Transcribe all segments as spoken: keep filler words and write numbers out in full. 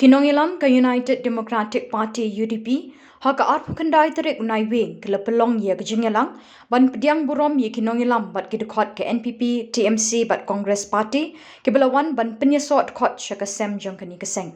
Ki nongïalam ka United Democratic Party, U D P, ha ka arphew khyndai tarik u Naiwieng ki la pynlong ïa ka jingïalang ban pdiang burom ïa ki nongïalam bad ki dkhot ka N P P, T M C bad Congress Party kiba la wan ban pynïasoh dkhot sha ka sem jong kane ka seng.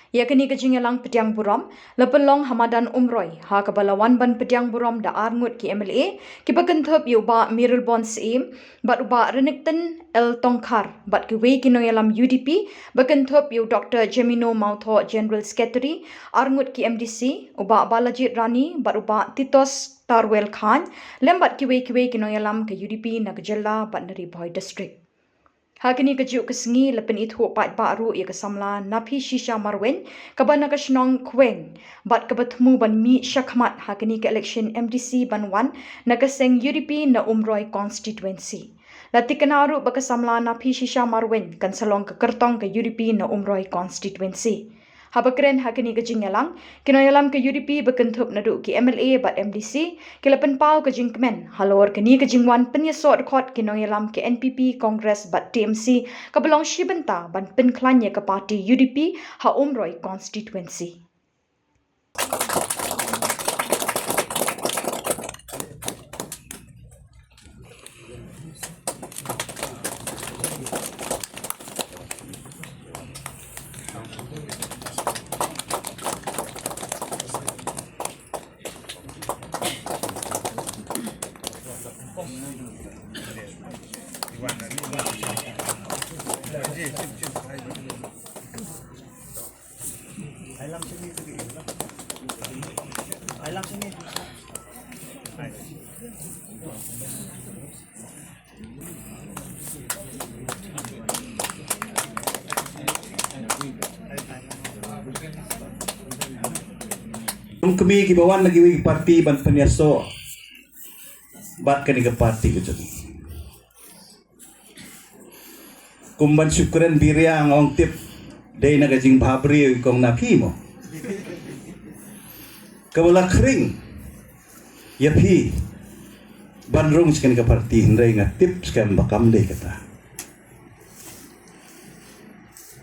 Ïa kane ka jingïalang pdiang burom la pynlong ha madan Umroi, ha kaba la wan ban pdiang burom da ar ngut ki M L A kiba kynthup ïa u Bah Mayralborn Syiem bad u Bah Renikton L Tongkhar bad kiwei ki nongïalam U D P ba kynthup ïa u Doctor Jemino Mawthoh, General Secretary, ar ngut ki M D C, u Bah Balajied Rani bad u Bah Titos Tarwel Chyne, lem bad kiwei kiwei ki nongïalam ka U D P na ka jylla bad na Ri Bhoi District. Ha kane kajuh ka sngi la pynithuh paidbah ruh ïa ka samla Naphishisha Marwein kaba na ka shnong Khweng bad kaba thmu ban mih shakhmat ha kane ka election M D C ban wan na ka seng U D P na Umroi constituency. La tikna ruh ba ka samla Naphishisha Marwein kan sa long ka kyrtong ka U D P na Umroi constituency. Haba kren ha kane ka jingïalang, ki nongïalam ka U D P ba kynthup naduh ki M L A bad M D C ki la pynpaw ka jingkmen halor kane ka jingwan pynïasoh dkhot ki nongïalam ka N P P, Congress bad T M C kaba long shi bynta ban pynkhlaiñ ïa ka party U D P ha Umroi constituency. Kum kmie kiba wan na kiwei ki party ban pynïasoh bad kane ka party ka jong ngi. Kum ban shu kren biria nga ong tip dei na ka jingbhabriew i kong Naphi mo. Kaba la khring ïa phi ban rung sha kane ka party, hynrei nga tip skhem ba kam dei kata.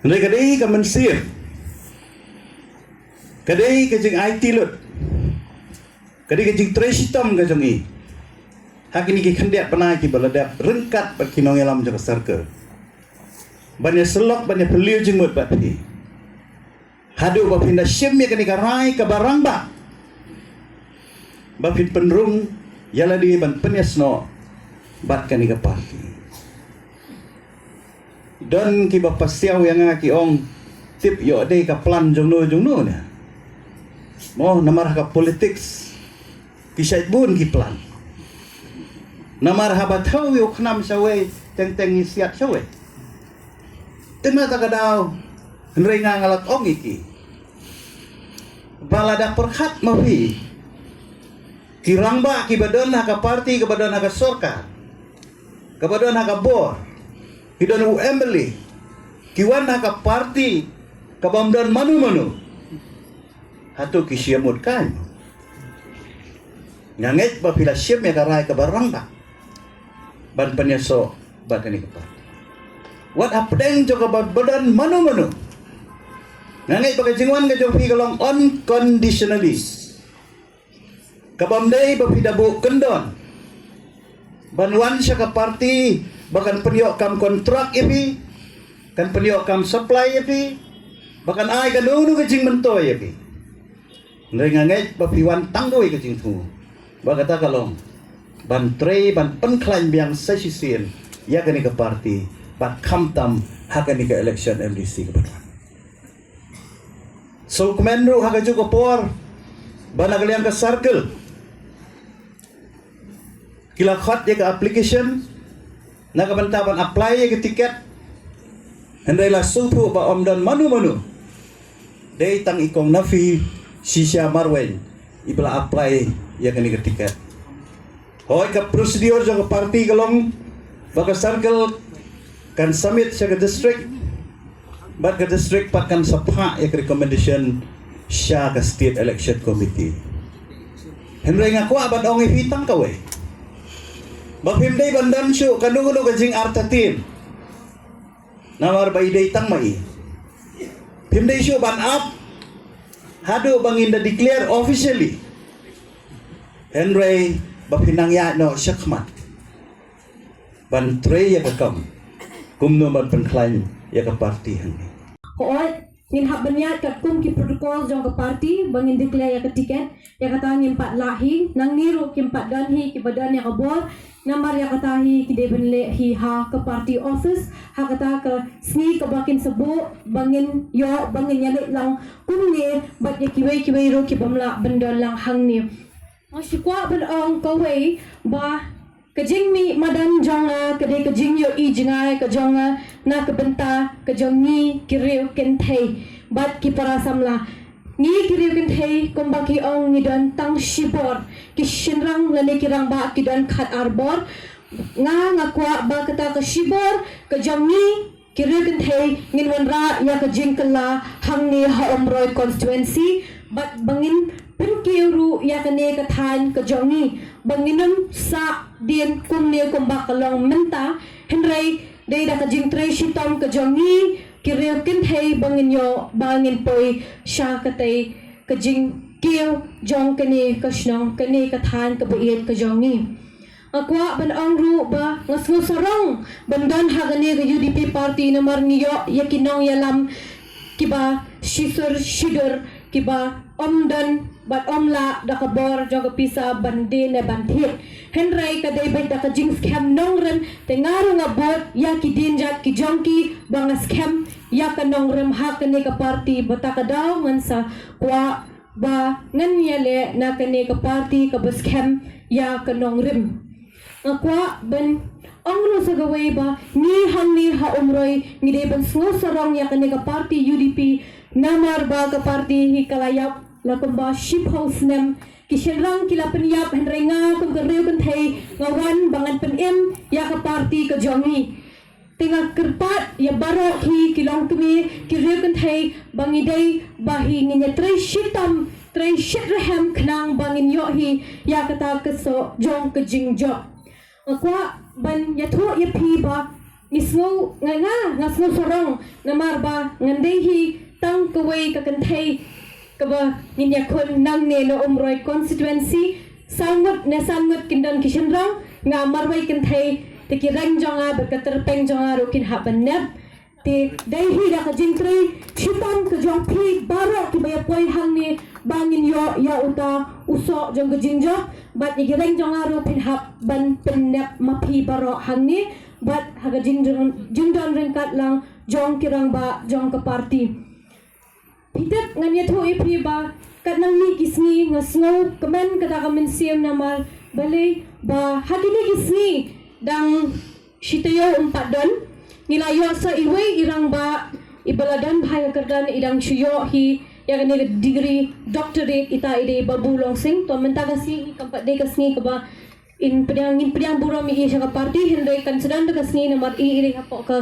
Hynrei ka dei ka mynsiem, ka dei ka jingaiti lut, ka dei ka jingtrei shitom ka jong i ha kine ki khyndiat bnai kiba la dep ryngkat bad ki nongïalam jong ka circle ban ïa syllok, ban ïa phylliew jingmut bad phi. Haduh ba phin da shim ïa kane ka rai kaba rangbah ba phin pynrung ïa lade ban pynïasnoh bad kane ka party. Don kiba pasiaw ïa nga ki ong tip ïoh dei ka plan jongno jongno ne. Mo, namar ha ka politics ki shait bun ki plan. Namar haba thew ïa u khnam shawei teng teng ngi siat shawei. Te na kata ka daw, hynrei nga nga la ong ïa ki ba lada pyrkhat ma phi, ki rangbah kiba don ha ka party, kaba don ha ka sorkar, kaba don ha ka bor, ki don u M L A, ki wan ha ka party kaba ym don mano mano, hato ki shim mut kai? Nga ngeit ba phi la shim ïa ka rai kaba rangbah ban pynïasoh bad kane ka party. Wat hapdeng jong kaba ym don mano mano, nga ngeit ba ka jingwan ka jong phi ka long unconditionally. Kaba ym dei ba phi da buh kyndon ban wan sha ka party ba kan pynïoh kam kontrak ïa phi, kan pynïoh kam supply ïa phi, ba kan ai kano kano ka jingmyntoi ïa phi. Hynrei nga ngeit ba phi wan tang kawei ka jingthmu, ba kata ka long ban trei, ban pynkhlaiñ biang sa shisien ïa kane ka party, bad khamtam ha kane ka election M D C kaba wan. Sngewkmen ruh ha kajuh ka por ba na ka liang ka circle ki la khot ïa ka application na ka bynta ban apply ïa ka tiket. Hynrei la sngewthuh ba ym don mano mano, dei tang i kong Naphishisha Marwein iba la apply ïa kane ka tiket. Hooid, ka procedure jong ka party ka long ba ka circle kan submit sha ka district, bad ka district pat kan sa phah ïa ka recommendation sha ka State Election Committee. Hynrei nga kwah ban ong ïa phi tang kawei, ba phim dei ban don shuh kano kano ka jingartatien, namar ba i dei tang ma i. Phim dei shuh ban ap haduh ba ngin da declare officially. Hynrei ba phin nang ïaid noh shakhmat ban trei ïa ka kam kumno ban pynkhlaiñ ïa ka party hangne. Hooid, ngin hap ban ïaid katkum ki protocol jong ka party ba ngin declare ïa ka ticket. Ïa kata ngim pat lah hi, nangne ruh kim pat don hi kiba don ïa ka bor. Namar ïa kata hi ki dei ban leh hi ha ka party office ha kata ka sngi kaba kin sa buh ba ngin ïoh, ba ngin ïaleit lang kumne bad ïa kiwei kiwei ruh ki bym lah ban don lang hangne. Nga shu kwah ban ong kawei ba ka jingmih madan jong nga ka dei ka jingïohi jngai ka jong nga na ka bynta ka jong ngi ki riew kynthei bad ki para samla. Ngi ki riew kynthei kumba ki ong ngi don tang shibor, ki shynrang lane ki rangbah ki don khat ar bor. Nga, nga kwah ba kata ka shibor ka jong ngi ki riew kynthei ngin wanrah ïa ka jingkylla hangne ha Umroi constituency bad ba ngin pynkiew ruh ïa kane ka thaiñ ka jong ngi ba ngin ym sah dien kumne kumba ka long mynta. Hynrei dei da ka jingtrei shitom ka jong ngi ki riew kynthei ba ngin ïoh, ba ngin poi sha katei ka jingkiew jong kane ka shnong, kane ka thaiñ kaba ïeit ka jong ngi. Nga kwah ban ong ruh ba nga sngewsarong ban don ha kane ka U D P party namar ngi ïoh ïa ki nongïalam kiba shisur shidur, kiba ym don bad ym lah da ka bor jong ka pisa ban die ne ban thied. Hynrei ka dei beit da ka jingskhem nongrim, te nga ruh nga bud ïa ki dienjat ki jong ki ba nga skhem ïa ka nongrim ha kane ka party. Bad ta ka daw ngan sa kwah ba ngan ïaleh na kane ka party kaba skhem ïa ka nongrim. Nga kwah ban ong ruh sa kawei ba ngi hangne ha Umroi ngi dei ban sngewsarong ïa kane ka party U D P namar ba ka party hi ka la ïap la kumba shiphew snem. Ki shynrang ki la pynïap hynrei nga kum ka riew kynthei nga wan ba ngan pynim ïa ka party ka jong ngi. Te nga kyrpad ïa baroh hi ki longkmie ki riew kynthei ba ngi dei ba hi ngin ïa trei shitom trei shitrhem khnang ba ngin ïoh hi ïa kata ka soh jong ka jingjop. Nga kwah ban ïathuh ïa phi ba ngi sngew, nga, nga, nga sngewsarong namar ba ngan dei hi tang kawei ka kynthei kaba ngin ïakhun nangne na Umroi constituency. Saw ngut ne san ngut kin don ki shynrang, nga marwei kynthei, te ki reng jong nga bad ka tyrpeng jong nga ruh kin hap ban nep. Te dei hi da ka jingtrei shitom ka jong phi baroh kiba ïa poi hangne ba ngin ïoh ïa uta u soh jong ka jingjop bad ïa ki reng jong nga ruh phin hap ban pynnep ma phi baroh hangne bad ha ka jing, jingdon ryngkat lang jong ki rangbah jong ka party. Phi tip ngan ïathuh ïa phi ba katnang kine ki sngi nga sngew kmen kata ka mynsiem namar balei ba ha kine ki sngi dang shi taïew ym pat don ngi la ïoh sa iwei i rangbah iba la don bha ïa ka kyrdan i dang shu ïoh hi ïa kane ka degree doctorate, ita i dei Babu Longsing. To mynta ka sngi kam pat dei ka sngi kaba in pdiang, ngin pdiang burom ïa i sha ka party hynrei kan sa don da ka sngi namar i i dei hapoh ka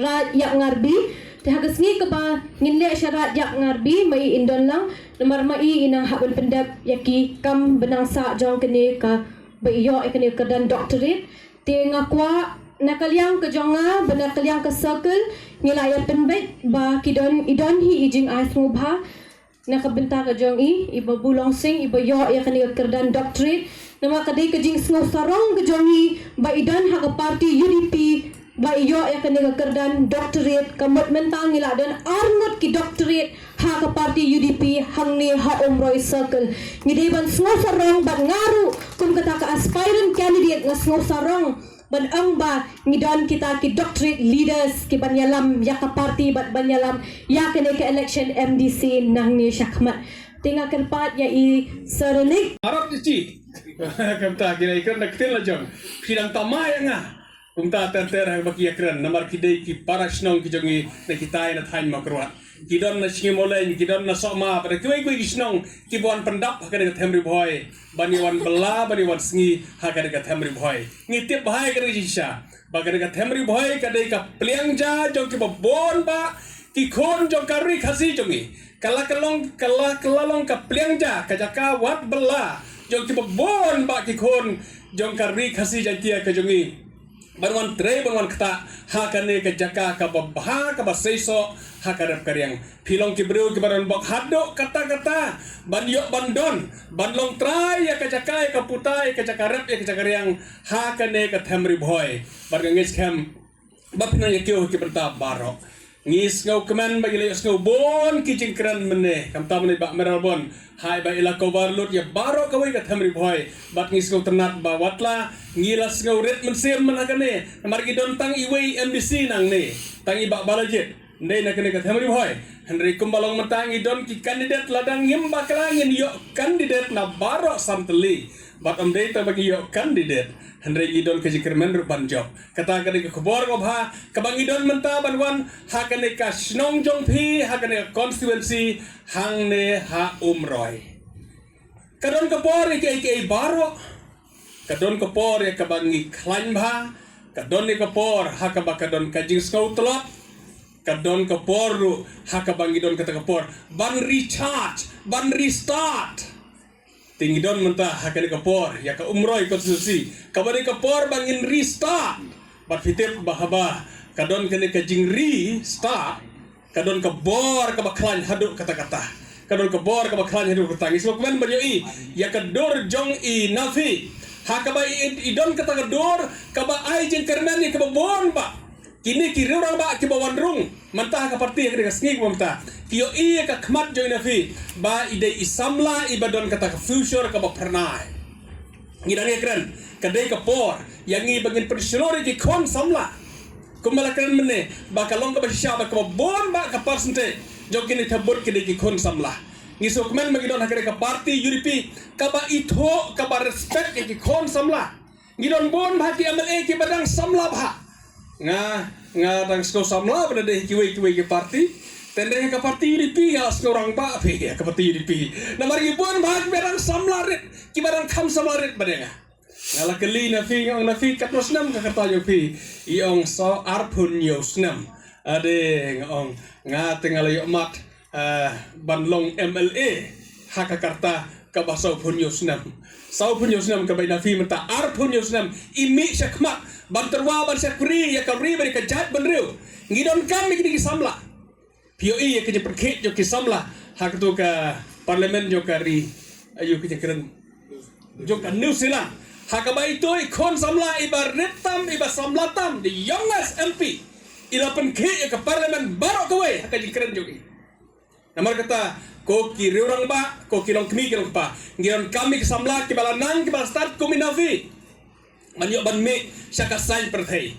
Raid Ïap Ngarbi. Te ha ka sngi kaba ngin leh sha Raid Ïap Ngarbi ma i in don lang namar ma i i nang hap ban pyndep ïa ki kam bynang sah jong kane kaba i ïoh ïa kane ka kyrdan doctorate. Te nga kwah na ka liang ka jong nga bad na ka liang ka circle ngi la ïa pynbeit ba ki don, i don hi i jingai sngewbha na ka bynta ka jong i, i Babu Longsing, iba ïoh ïa kane ka kyrdan doctorate. Namar ka dei ka jingsngewsarong ka jong i ba i don ha ka party U D P ba i ïoh ïa kane ka kyrdan doctorate. Ka mut mynta ngi la don ar ngut ki doctorate ha ka party U D P hangne ha Umroi Circle. Ngi dei ban sngewsarong bad nga ruh kum kata ka aspirant candidate nga sngewsarong ban ong ba ngi don kita ki doctorate leaders ki ban ïalam ïa ka party bad ban ïalam ïa kane ka election M D C nangne shakhmat. Te nga kyrpad ïa i Sir Nick. Arap ji chi. Kumta ki dei kren da ktien la jong. Ki dang tama ïa nga. Kumta ter ter ha ba ki ïa kren namar ki dei ki para shnong ki jong i na kitai na thaiñ Mawkyrwat. Ki don na Sngi Mawleng, ki don na Sohma, bad kiwei kiwei ki shnong ki wan pyndap ha kane ka them Ri Bhoi. Ban ïa wan bylla, ban ïa wan sngi ha kane ka them Ri Bhoi. Ngi tip bha ïa kane ka jingshisha ba kane ka them Ri Bhoi ka dei ka pliang ja jong kiba bun bah ki khun jong ka ri Khasi jong i. Ka la ka long, ka la ka la long ka pliang ja, ka jaka wad bylla jong kiba bun bah ki khun jong ka ri Khasi Jaiñtia ka jong i. ban wan trei, ban wan ktah ha kane ka jaka kaba bha, kaba seisoh ha ka rep ka riang. Phi long ki briew kiba don bok haduh katta katta ban ïoh ban don, ban long trai ïa ka jaka, ïa ka puta, ïa ka jaka rep, ïa ka jaka riang ha kane ka them Ri Bhoi. Bad nga ngeit skhem ba phin nang ïa kiew ha ki bynta baroh. Ngi sngewkmen ba ngi la ïohsngew bun ki jingkren mynne, khamtam mynne Bah Mayral Born, ha iba i la cover lut ïa baroh kawei ka them Ri Bhoi. Bad ngi sngewtynnat ba watla ngi la sngewrit mynsiem mynta kane, namar ngi don tang iwei i MDC nangne, tang i Bah Balajied, ym dei na kane ka them Ri Bhoi. Hynrei kumba long mynta ngi don ki candidate, lada ngim bakla ngin ïoh candidate na baroh san tylli. Bad ym dei tang ba ngi ïoh candidate, hynrei ngi don ka jingkyrmen ruh ban jop. Kata ka dei ka khubor kaba bha kaba ngi don mynta ban wan ha kane ka shnong jong phi, ha kane ka constituency, hangne ha Umroi. Ka don ka por ïa kiei kiei baroh. Ka don ka por ïa kaba ngi khlaiñ bha, ka don ïa ka por ha kaba ka don ka jingsngewtlot, ka don ka por ruh ha kaba ngi don kata ka por ban recharge, ban restart. Te ngi don mynta ha kane ka por ïa ka Umroi constituency, kaba dei ka por ba ngin restart. Bad phi tip ba haba ka don kane ka jing restart, ka don ka bor kaba khlaiñ haduh katta katta. Ka don ka bor kaba khlaiñ haduh katta. Ngi sngewkmen ban ïohi ïa ka dur jong i Nafi, ha kaba i, i don kata ka dur kaba ai jingkyrmen ïa kiba bun bah. Kine ki riew rangbah kiba wan rung mynta ha ka party ha kane ka sngi kaba mynta, ki ïohi ïa ka khmat jong i Nafi ba i dei i samla iba don kata ka future kaba phyrnai. Ngi dang ïakren, ka dei ka por ïa ngi ba ngin pynshlur ïa ki khun samla. Kumba la kren mynne ba ka long kaba shisha ba kaba bun bah ka percentage jong kine ki thep vote ki dei ki khun samla. Ngi sngewkmen ba ngi don ha kane ka party UDP kaba ithuh, kaba respect ïa ki khun samla. Ngi don bun bah ki MLA kiba dang samla bha. Nga, nga dang sngew samla ba da dei kiwei kiwei ki party. Te hynrei ka party UDP nga sngew rangbah phi ïa ka party UDP. Namar ngi bun bah kiba dang samla rit, kiba dang kham samla rit ba dei nga. Nga la kylli Nafi, nga ong Nafi katno snem ka rta jong phi? I ong saw arphew hynñiew snem. Ade, nga ong nga te nga la ïoh mad, eh, ban long MLA ha ka rta kaba saw phew hynñiew snem. Saw phew hynñiew snem, kaba i Nafi mynta arphew hynñiew snem, i mih shakhmat ban tyrwa, ban shakri ïa ka ri bad ïa ka jaitbynriew. Ngi donkam ïa kine ki samla. Phi ïohi ïa ka jingpynkhiah jong ki samla ha kato ka parliament jong ka ri, aïu ka jingkren, jong ka New Zealand. Ha kaba ito i khun samla iba rit tam, iba samla tam, the youngest MP, i la pynkhiah ïa ka parliament baroh kawei ha ka jingkren jong i. Namar kata, ko ki riew rangbah, ko ki longkmie ki longkpa, ngi donkam ïa ki samla kiba la nang, kiba la stad kum i Nafi, ban ïoh ban mih sha ka saiñ pyrthei.